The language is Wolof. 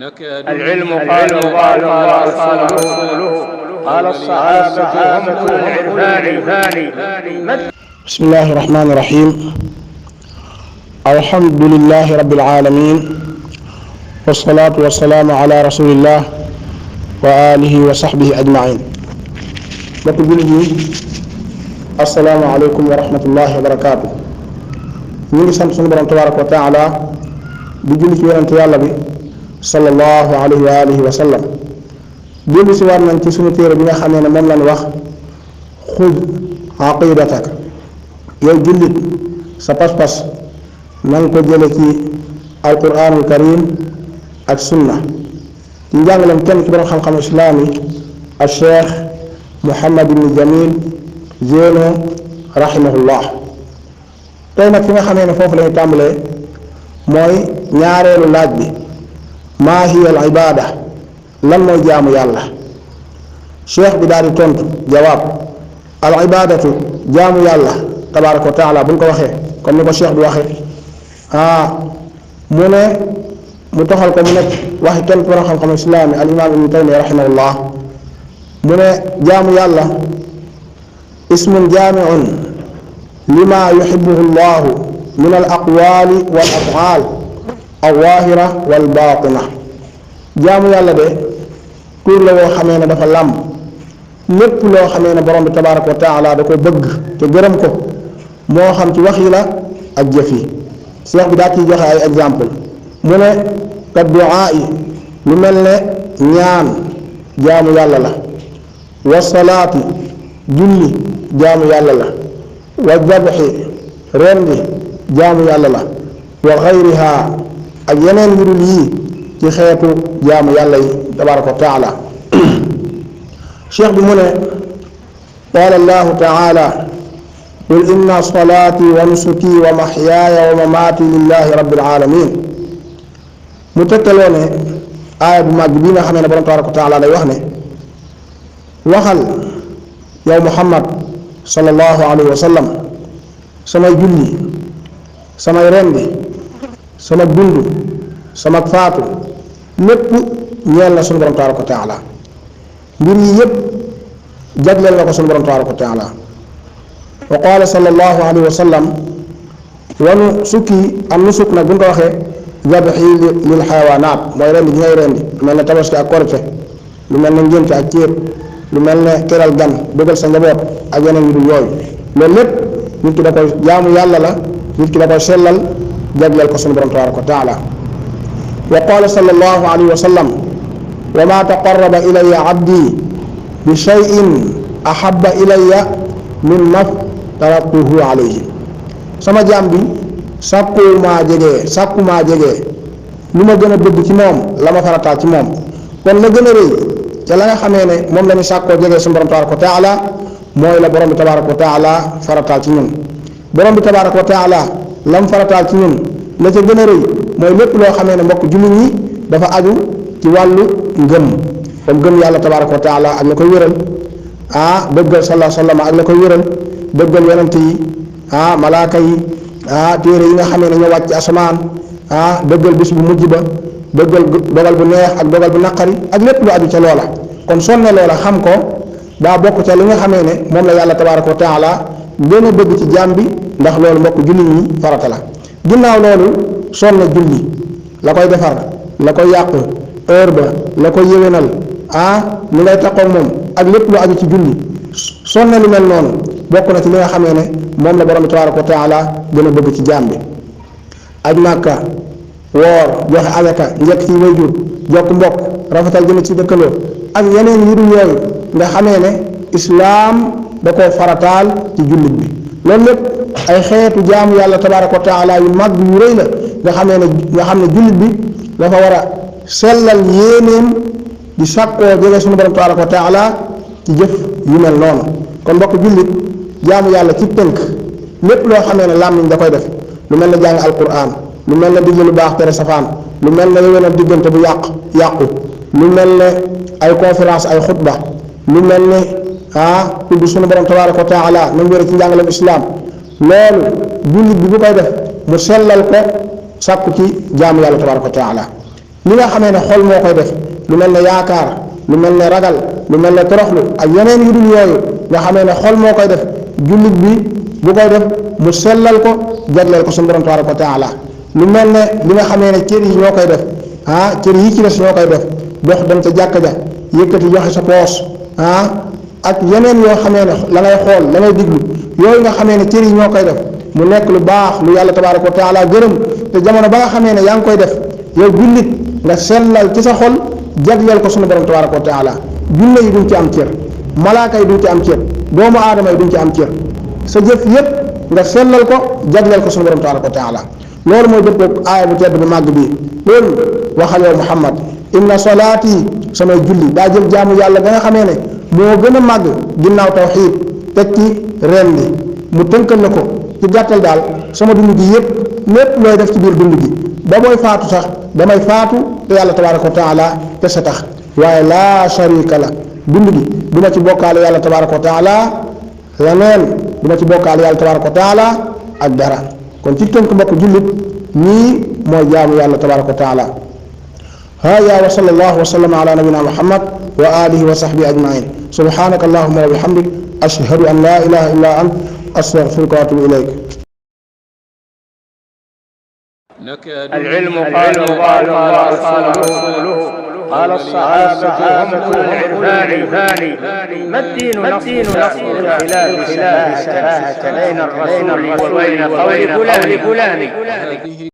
العلم قال الله ورسوله قال الصحابة هم العرفان. بسم الله الرحمن الرحيم. الحمد لله رب العالمين، والصلاة والسلام على رسول الله وآله وصحبه أجمعين. السلام عليكم ورحمة الله وبركاته. ñu sant sunu borom tabaraka wa taala di julli ci yonent yàlla bi sallallahu alayhi wa alihi wa sallam. julli si war nañ ci sunu téere bi nga xamee ne moom lañ wax xud aqidatak, yow jullit sa pas-pas na nga ko jële ci alquranul karim ak sunna ci njàngaleem kenn ci borom xam-xam islaam yi al cheikh Muhammad ibn Jamil Zeyno rahimahullah. tey nag fi nga xamee ne foofu lañu tàmbalee mooy ñaareelu laaj bi, maa hiya al ibada, lan mooy jaamu yàlla. cheikh bi daal di tontu jawaab, al ibadatu jaamu yàlla tabaraka wa taala bu ñu ko waxee comme ni ko cheikh bi waxee mu ne mu toxal ko mu nekk waxi kenn borom xam-xam islaami al imam ibn Taymiya rahimahullah. mu ne jaamu yàlla ismun jaamiun lima yuhibbuhu llahu min al aqwali wal af'al al zahira wal batina. jaamu yàlla de tur la woo xamee ne dafa làmb lépp loo xamee ne borom bi tabaraka wa taala da ko bëgg te gërëm ko, moo xam ci wax yi la ak jëf yi. cheikh bi daa ciy joxe ay exemple. mu ne ka duaa yi, lu mel ne ñaan jaamu yàlla la, wa salaati julli jaamu yàlla la, wa dabxi rendi jaamu yàlla la, wa xayriha ak yeneen yu dul yii ci xeetu jaamu yàlla yi tabaraka wa taala. cheikh bi mu ne qaala allahu taala qul inna salaati wa nusuki wa maxyaaya wa mamaati lillahi rabbil alamin. mu tegtaloo ne aaya bu màgg bii nga xamee ne borom tabaraka wa taala day wax ne waxal yow muhammad sallallahu alayhi wa sallam, samay julli, samay rendi, sama dund, sama faatu lépp ñeel na sunu borom tabaraka wa taala. mbir yi yépp jagleel na ko sunu borom tabaraka wa taala. wa qaala sallallahu alayhi wa sallam wanu sukki am nusuk nag bu ñu ko waxee zabxi lil xayawaanaat mooy rendi gi ngay rendi lu mel ne tabaski ak korite, lu mel ne ngénte ak céet, lu mel ne teral gan, bëggal sa njaboot ak yeneen yu dul yooyu. loolu lépp nit ki da koy jaamu yàlla la, nit ki da koy sellal jagleel ko sunu borom tabaraka wa taala. wa qaala sallallahu alayhi wa sallam wa ma taqarraba ilayya abdi bi shay'in ahabba ilayya mimma taraktuhu alayhi. sama jaam bi sàkku maa jege lu ma gën a bëgg ci moom la ma farataal ci moom. kon la gën a rëy ca la nga xamee ne moom la ñu sàkkoo jege suñu borom tabaraka wa taala mooy la borom bi tabaraka wa taala farataal ci ñun. borom bi tabaraka wa taala lam farataal ci ñun la ca gën a rëy mooy lépp loo xamee ne mbokk jullit ñi dafa aju ci wàllu ngëm, comme gëm yàlla tabaraka wa taala ak la koy wéral, dëggal sallallahu alayhi wa sallam ak la koy wéral, dëggal yonent yi, malaaka yi, téere yi nga xamee ne ñoo wàcc asamaan, dëggal bis bu mujj ba, dëggal dogal bu neex ak dogal bu naqari ak lépp lu aju ca loola. kon sonne loola xam ko daa bokk ca li nga xamee ne moom la yàlla tabaraka wa taala gën a bëgg ci jaam bi, ndax loolu mbokk julli ñi farata la. ginnaaw loolu sonne julli la koy defar, la koy yàq, heure ba la koy yéwénal, li ngay taxaw moom ak lépp lu aju ci julli, sonne lu mel noonu bokk na ci li nga xamee ne moom la borom bi tabaraka wa taala gën a bëgg ci jaam bi. aj màkka, woor, joxe alaka, njëkk ci wayjur, jokk mbokk, rafetal jëme ci dëkkandoo ak yeneen yu dul yooyu nga xamee ne islaam da koo farataal ci jullit bi. loolu lépp ay xeetu jaamu yàlla tabaraka wa taala yu mag yu rëy la nga xam ne jullit bi dafa war a sellal yéeneem di sàkkoo jege suñu borom tabaraka wa taala ci jëf yu mel noonu. kon mbokk jullit jaamu yàlla ci tënk lépp loo xamee ne làmmiñ da koy def, lu mel ne jàng alquran, lu mel ne digle lu baax tere safaan, lu mel ne yéwénal diggante bu yàqu, lu mel ne ay conférence, ay xutba, lu mel ne tudd suñu borom tabaraka wa taala na mu wére ci njàngaleem islam, loolu jullit bi bu koy def mu sellal ko sàkku ci jaamu yàlla tabaraka wa taala. li nga xamee ne xol moo koy def lu mel ne yaakaar lu mel ne ragal lu mel ne toroxlu ak yeneen yu dul yooyu nga xamee ne xol moo koy def jullit bi bu koy def mu sellal ko jagleel ko suñu borom tabaraka wa taala lu mel ne li nga xamee ne cër yi ñoo koy def cër yi ci des ñoo koy def dox dem ca jàkka ja yëkkati joxe sa poos ak yeneen yoo xamee ne la ngay xool la ngay diglu yooyu nga xamee ne cër yi ñoo koy def mu nekk lu baax lu yàlla tabaraka wa taala gërëm te jamono ba nga xamee ne yaa ngi koy def yow jullit nga sellal ci sa xol jagleel ko sunu borom tabaraka wa taala junne yi duñ ci am cër malaaka yi duñ ci am cër doomu aadama yi duñ ci am cër sa jëf yépp nga sellal ko jagleel ko sunu borom tabaraka wa taala loolu mooy dëppoo aaya bu tedd bu màgg bii loolu waxal yow Muhammad inna salaati samay julli daa jël jaamu yàlla ba nga xamee ne moo gën a màgg ginnaaw tawxiid teg ci ren bi mu tënkal la ko ci gàttal daal sama dund gi yépp lépp looy def ci biir dund gi ba booy faatu sax damay faatu te yàlla tabaraka wa taala te sa tax waaye laa sharika la dund gi du ma ci bokkaale yàlla tabaraka wa taala leneen du ma ci bokkaale yàlla tabaraka wa taala ak dara kon ci tënk mbokk jullit ñii mooy jaamu yàlla tabaraka wa taala haya wa sallallahu wa sallam ala nabina muhammad wa alihi wa sahbihi ajmain subhanaka allahumma wa bihamdik ashhadu an la ilaha illa ant astaghfiruka wa atubu ilayk العلم قال الله قال رسوله قال الصحابة هم العرفان ما الدين نصر خلاف سفاهة بين الرسول وبين قول فلان